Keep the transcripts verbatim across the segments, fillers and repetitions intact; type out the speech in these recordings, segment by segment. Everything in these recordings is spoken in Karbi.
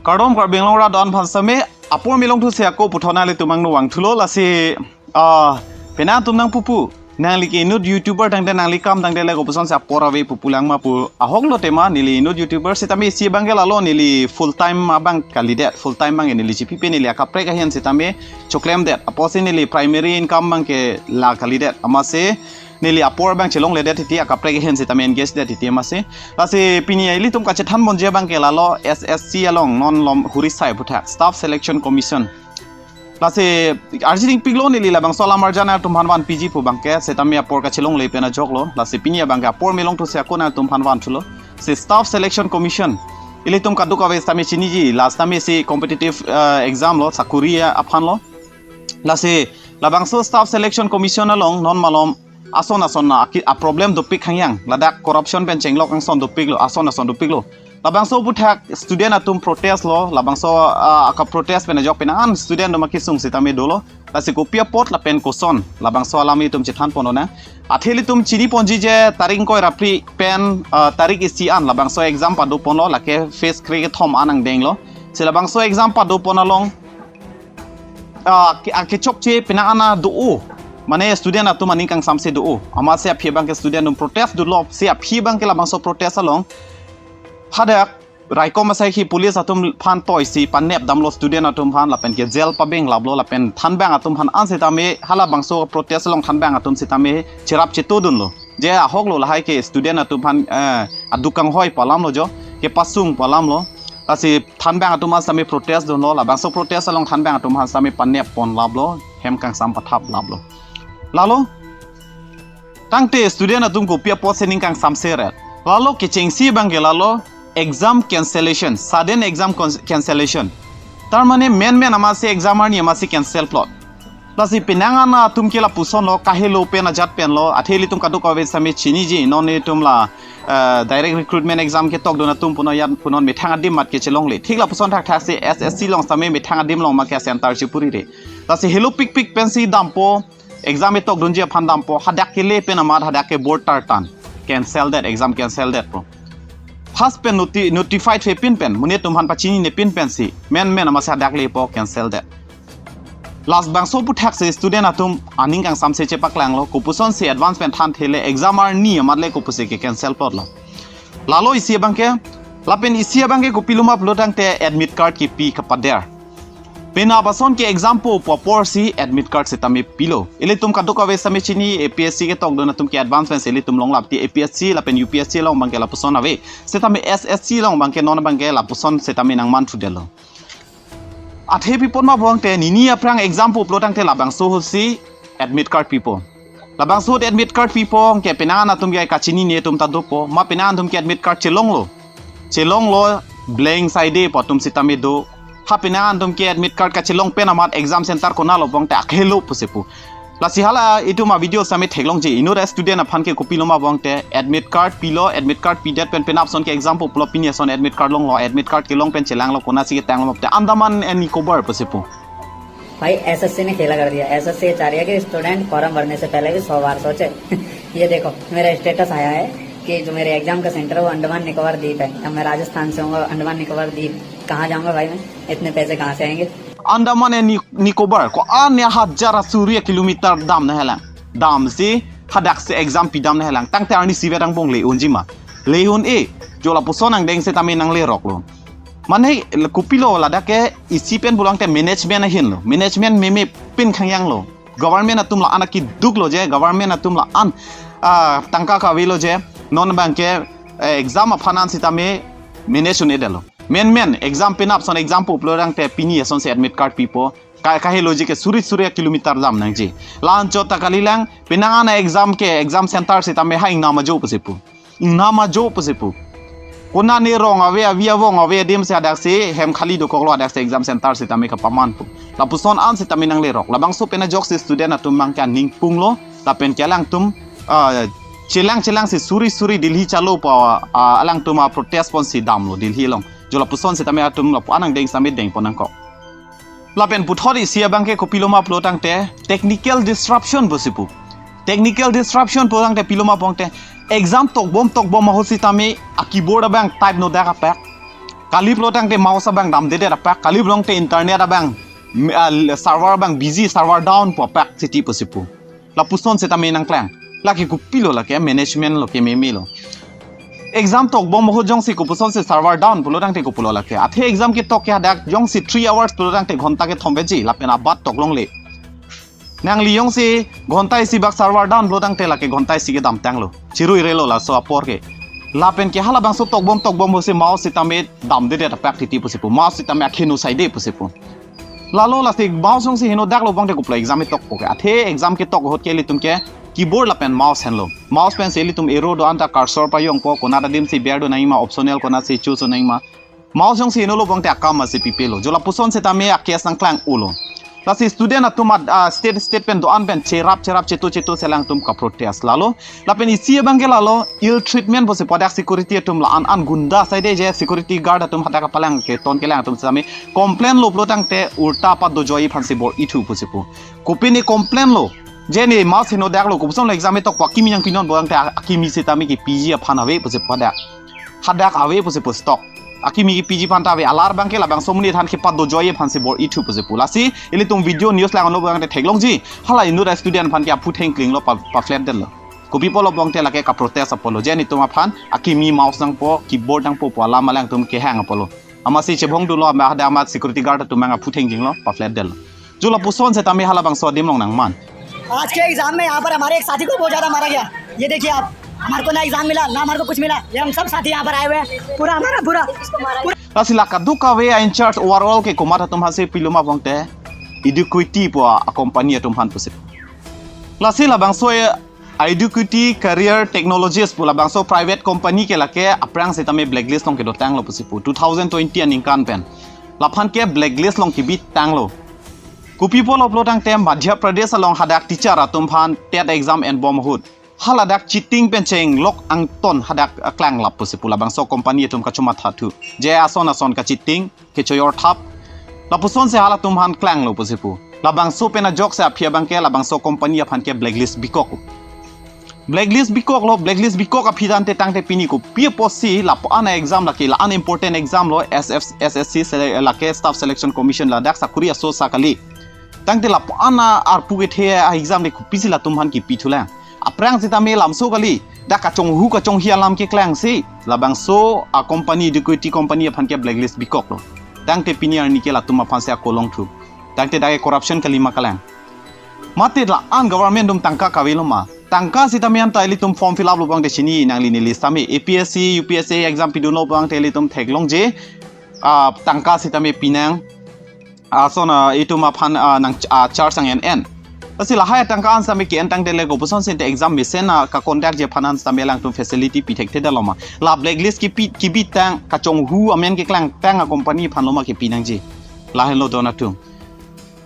Kardom Karbi Anglong rat do-an aphan sitame, apor milong thu si ako puthot nanglitum angno vangthulo. Lasi, ah, penang atum nangpupu, nangli ke inut YouTuber tangte, nangli kam tangte le kopuson si apor ave pupu lang ma pu. Ahok lo tema, neli inut YouTuber sitame isi abang ke lalo, neli full time abang kalidet, full time abang neli chipipe, neli akaprek ahin sitame choklemdet. Apotsi neli primary income abang ke la kalidet. Amatsi neli apor abang chelongledet titi, akaprek ahin sitame engage det titi amatsi. Lasi pini ilitum kachethan ponji abang ke lalo S S C along non malom huri sai aputhak, Staff Selection Commission. Lasi arjiding piklo, neli labangso alam arjan atum aphan van piji pu abang ke, sitame apor kachelongle pen ajok lo. Lasi pini abang ke apor milong thu si ako nangtum aphan vanthulo. Si Staff Selection Commission, ilitum kadokave sitame chiniji, la sitame si competitive, eh, exam lo, sakuri aphan lo. Lasi labangso Staff Selection Commission along non malom ason ason na aki-, a problem dopik hangyang, ladak corruption pen chenglok angson dopiklo, ason ason dopiklo. Labangso aputhak student atum protest lo, labangso, ah, akaprotest pen ajok penang an student atum akesung sitame dolo. Lasi kopi apot lapen koson, labangso alam itum chethan pon lonang. Athe ilitum chini ponji je tarik ingkoi ra phli pen, ah, tarik isi an labangso exam pado ponlo, lake phase krekethom an angdeng lo. Si labangso exam pado pon along, ah, ke, ah, kechokche penang an do-o. Mane student atum aning kangsamse do-o. Amatsi aphi abang ke student atum protest dolo, si aphi abang ke labangso protest along hadak raikom asai ke police atum aphan toi si panep damlo student atum aphan, lapen ke jail pabeng laplo, lapen thanbang atum aphan an sitame halabangso protest along thanbang atum sitame cherap chetodunlo. Je ahok lo, lahai ke student atum aphan, eh, aduk kanghoi pu alam lo jo, kepasung pu alam lo. Lasi thanbang atum an sitame protest dunlo, labangso protest along thanbang atum aphan sitame panep pon laplo, hem kangsam pathap laplo. Lalo tangte student atum kopi apotsi ning kangsamse ret? Lalo kechengsi abang ke lalo exam cancellation, sudden exam con-, cancellation. Tar mane menmen amatsi exam arni amatsi cancel plot. Lasi penang an atum ke lapuson lo, kahelo pen ajat pen lo, athe ilitum kadokave sitame chiniji, non itum la, eh, direct recruitment exam ketokdun atum punon, yan punon methang adim mat kechelongle. Thik lapuson thakthak si S S C along sitame methang adim along ma ke center chepurire. Lasi helo pikpik pensi dampo, exam etokdunji aphan dampo, hadak kele pen amat hadak ke board tartan, cancel det, exam cancel det pu. First pen noti-, notified pepin pen, monit atum aphan pachinine pin pensi menmen amatsi hadak lepo cancel det. Labangso aputhak si student atum aning kangsamse chepaklanglo, kopuson si advance pen thanthele, exam arni amat le kopusi ke cancel plot lo. Lalo isi abang ke, lapen isi abang ke kopilo ma pulo tangte admit card kipi kapader. Penap ason ke exam po pu apor si admit card sitame pilo. Ilitum kadokave sitame chini, A P S C ketokdun atum ke advance pen si ilitum longlap ti, A P S C lapen U P S C along abang ke lapuson ave. Sitame S S C along abang ke non abang ke lapuson sitame nangmanthudetlo. Athe pi apot ma pu tangte, nini aphrang exam po pulo tangte labangso ahut si admit card pipo. Labangso ahut admit card pipo, ke penang an atum ke kachinine atum ta dopo, ma penang an atum ke admit card chelonglo. Chelonglo, blank side po atum sitame do. Ha penang an atum ke admit card kachelong pen amat exam center konat lo pu tangte akhelo pusi pu. Lasi hala itum a video sitame theklongji, inut student aphan ke kopilo ma pu tangte, admit card pilo, admit card pidet pen penap ason ke exam po pulo, pini ason admit card longlo, admit card kelong pen chelanglo, konatsi ketanglo pu tangte Andaman and Nicobar pusi pu. भाई, एसएससी ने खेला कर दिया। एसएससी चाह रही है कि student form भरने से पहले भी सौ बार सोचे। ये देखो, मेरा स्टेटस आया है कि जो मेरे एग्जाम का सेंटर है, वो अंडमान निकोबार द्वीप है। अब मैं राजस्थान से हूँ, अंडमान निकोबार द्वीप कहाँ जाऊँगा भाई मैं? इतने पैसे कहाँ से आएंगे? Andaman and Ni-, Nicobar, ko-an ne hajar suri kilometer dam nanghelang. Damsi, hadak si exam pidam nanghelang. Tangte arnisi ave, dang bong le-unji ma. Le-un-e, jo lapuson angdeng sitame nangleroklo. Mane, le kopilo ladak ke isi pen pulo tangte management ahin lo. Management meme pin khangyang lo. Government atum la-an akiduk lo je, government atum la-an, ah, tangka kave lo je, non abang ke, eh, exam aphan an sitame manage un-edetlo. Menmen, exam penap ason exam po pulo tangte pini ason si admit card pipo. Ka, kaheloji ke suri suri kilometer dam nangji. La-anchot ta kalilang, penang an exam ke, exam center sitame ha ingnam ajo pusi pu. Ingnam ajo pusi pu. Konane rong ave, avi avong ave adim si hadak si hem khali dokoklo, hadak si exam center sitame kapaman pu. Lapuson an sitame nanglerok. Labangso pen ajoksi student atum abang ke aning punglo, lapen ke alangtum, ah, chelang chelang si suri suri Delhi chalo pu, ah, alangtum a protest ponsi damlo Delhi along. Jo lapuson sitame atum lapu-an angdeng sitame dengpon nangkok. Lapen puthot isi abang ke kopilo ma pulo tangte technical disruption pusi pu. Technical disruption pulo tangte pilo ma pu tangte exam tokbom tokbom ahut sitame a keyboard abang type nodak apak. Kali pulo tangte mouse abang damdedet apak, kali pulo tangte internet abang, m-, ah, server abang busy, server down pu apak siti pusi pu. Lapuson setame nangklang. Lake kopilo lake, management lo, kememe lo. Exam tokbom ahut jongsi kopusonsi server down pulo tangte kopilo lake. Athe exam ketok ke hadak jongsi three hours pulo tangte ghonta kethom veji, lapen abat tok longle. Nangli jongsi ghonta isi bak server down pulo tangte lake ghonta isi kedamtanglo. Chirui relo laso apor ke. Lapen ke halabangso tokbom tokbom ahutsi mouse setame damdedet apak titi pusi pu. Mouse setame akhenu saide pusi pu. Lalo lasi mouse jongsi henodaklo pulote kopilo exam tokpo ke. Athe exam ketok ahut ke ilitum ke keyboard lapen mouse henlo. Mouse pensi ilitum arrow do-an ta cursor pajongpo, konat adimsi ber do nangma, optional konatsi choose do nangma. Mouse jongsi henolo pulote akam masi pipelo. Jo lapuson setame a-case nangklang-olo. Lasi student atum ad-, ah, state state pen do-an pen cherap cherap chetu chetu si alangtum kaprotest lalo. Lapen isi abang ke lalo ill treatment pusi pu hadak security atum la-an an gunda saide je security guard atum hadak kapalang keton kelang atum setame complain lo pulo tangte ulta padojoi aphansi bor-ithu pusi pu. Kopine complain lo. Je ne mouse henodaklo, kopusonlo exam tokpo, akimi nangpinon pulo tangte akimi setame kepiji aphan ave pusi pu hadak. Hadak ave pusi pu stock. Akimi kepiji aphan ta ave, alar abang ke labangso amonit aphan kepadojoi aphansi bor-ithu pusi pu. Lasi ilitum video news langno pulo tangte theklongji. Hala inut a-student aphan ke aphutheng klinglo pa, pa-flat detlo. Kopi pulo pulote lake kaprotest apotlo. Je netum aphan akimi mouse nangpo, keyboard nangpo pu alam alangtum kehang apotlo. Amatsi chebong dunlo, ama hadak amat security guard atum nang aphutheng jinglo, pa-flat detlo. Jo lapuson setame halabangso adim along nangman. आज के एग्जाम में यहाँ पर हमारे एक साथी को बहुत ज्यादा मारा गया। ये देखिए आप, हमारे को ना एग्जाम मिला, ना हमारे को कुछ मिला। ये हम सब साथी यहाँ पर आए हुए हैं, पूरा हमारा पूरा Lasi la kadokave a-in-charge overall ke komat atum aphansi pilo ma pulote Eduquity pu a-company atum aphan pusi. Lasi labangso e Eduquity Career Technologies pu labangso private company ke lake aphrang setame blacklist along kedotanglo pusi pu. Two thousand twenty aningkan pen laphan ke blacklist along kebitanglo. Kopi pulo pulo tangte Madhya Pradesh along hadak teacher atum aphan TET exam enbom ahut haladak cheating pen chenglok angton hadak, ah, klanglap pusi pu labangso company atum kachomathathu. Je ason ason ka-cheating kechoyor thap. Lapusonsi halatum aphan klanglo pusi pu. Labangso pen ajoksi aphi abang ke labangso company aphan ke blacklist bikok. Blacklist bikoklo, blacklist bikok aphi tangte tangte pini kopi apotsi lapu-an a-exam lake, la-an important exam lo, S F, S S C sele-, lake Staff Selection Commission ladak sakori aso sa kali. Tangte lapu-an arpu kethe a-exam le kopisi latum aphan kepithulang. Aphrang setame lamso kali, dak kachonghu kachonghi alam keklangsi labangso a-company, Eduquity company aphan ke blacklist bikoklo. Tangte pini arni ke latum aphansi ako longthu. Tangte dak ke corruption kali ma kalang. Mate la-an government atum tangka kavelo ma. Tangka setame anta ilitum form fill up lo pulote chini nangli neli setame A P S C, U P S C exam pidunlo pulote ilitum theklongji, ah, tangka setame pinang. Ason, ah, itum aphan, ah, nang, ah, charge nang en en. Lasi lahai tangka an setame ke-en tangte le kopuson sinte exam mesen, ah, ka-conduct ji aphan an setame alangtum facility pi thekthedetlo ma. La blacklist kepi, kebitang kachonghu amen keklangtang a-company aphanlo ma kepi nangji. Lahenlo don atum.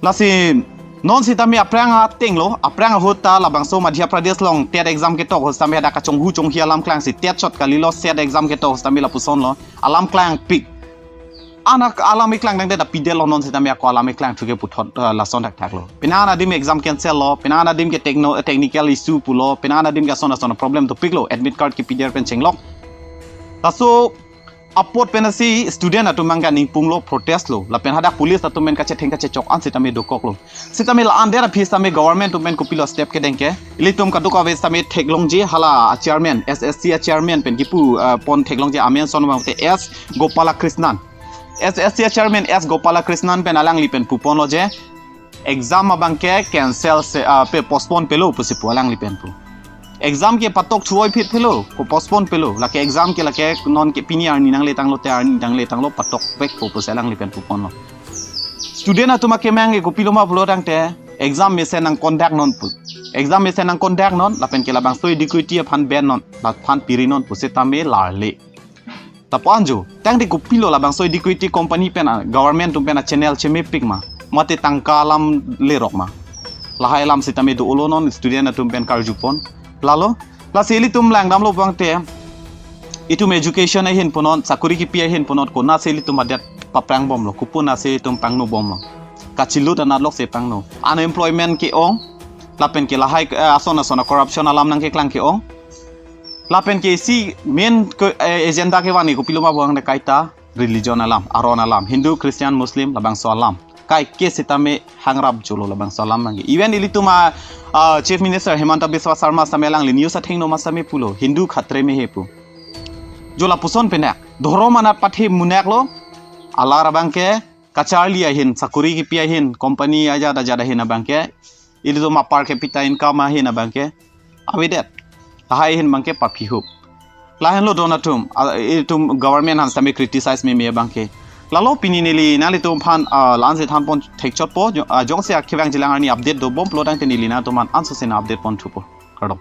Lasi non setame aphrang atenglo, aphrang ahut ta labangso Madhya Pradesh along TET exam ketok ahut setame hadak kachonghu chonghi alam klangsi TET chot kalilo, SET exam ketok ahut setame lapusonlo. Alam klangpik. Anak alam iklang tangte ta pidetlo non setame ako alam iklangthu ke puthot, eh, lason thakthaklo. Penang adim exam cancel lo, penang adim ke techno-, technical issue pulo, penang adim ke ason ason problem topiklo, admit card kepidet pen chenglok. Laso apot pensi student atum abang ke aning punglo, protest lo. Lapen hadak police atum pen kachetheng kachechok an setame dokoklo. Setame la-an der aphi setame government atum pen kopilo step kedeng ke. Ilitum kadokave setame theklongji hala a-chairman, S S C a-chairman pen kipu, eh, pon theklongji amen ason abang te S Gopalakrishnan. S S C a-chairman S Gopalakrishnan pen alangli pen puponlo je exam abang ke cancel se, ah, pe postpone pelo pusi pu alangli pen pu. Exam ke patok thuvoiphit pelo, ko postpone pelo. Lake exam ke lake non ke pini arni nangletanglo te arni nangletanglo patok vekpo pusi alangli pen puponlo. Student atum akemang ke kopilo ma pulo tangte exam mesen nang-conduct non pu. Exam mesen nang-conduct non, lapen ke labangso Eduquity aphan ben non, laphan piri non pu setame larle. Lapu-an jo, tangte kopilo labangso Eduquity company pen a, government atum pen a-channel chemepik ma. Mate tangka alam lerok ma. Lahai alam setame do-olo non student atum pen karjupon. Lalo, lasi ilitum langdamlo pulote, itum education ahin punon, sakori kipi ahin punon, konatsi ilitum adet paprangbomlo, kopi-ansi ilitum pangnobomlo. Kachelut anatlok si pangno. Unemployment ke-ong, lapen ke lahai, eh, ason ason a-corruption alam nangkeklang ke-ong. Lapen ke isi main ke, eh, agenda kevan ke kopilo ma pulote kaita religion alam, aron alam, Hindu, Christian, Muslim, labangso alam. Kaike sitame hangrap jolo labangso alam abangke. Even ilitum a, ah, Chief Minister Himanta Biswa Sarma sitame alangli news athengno ma sitame pulo, Hindu khatre mein hai pu. Jo lapuson penak, dhorom anat pathe munak lo, alar abangke kacharli ahin, sakuri kipi ahin, company ajat ajat ahin abangke, ilitum a per capita income ahin abangke avedet. Lahai ahin abangke paphihup. Lahenlo don atum, a, itum government aphan sitame criticize meme abangke. Lalo pini neli nanglitum aphan, a, la-ansi thanpon thekchotpo, jo-, a, jongsi akevang jilang arni update dobom pulo tangte neli nangtum aphan ansose nang update ponthupo. Kardom.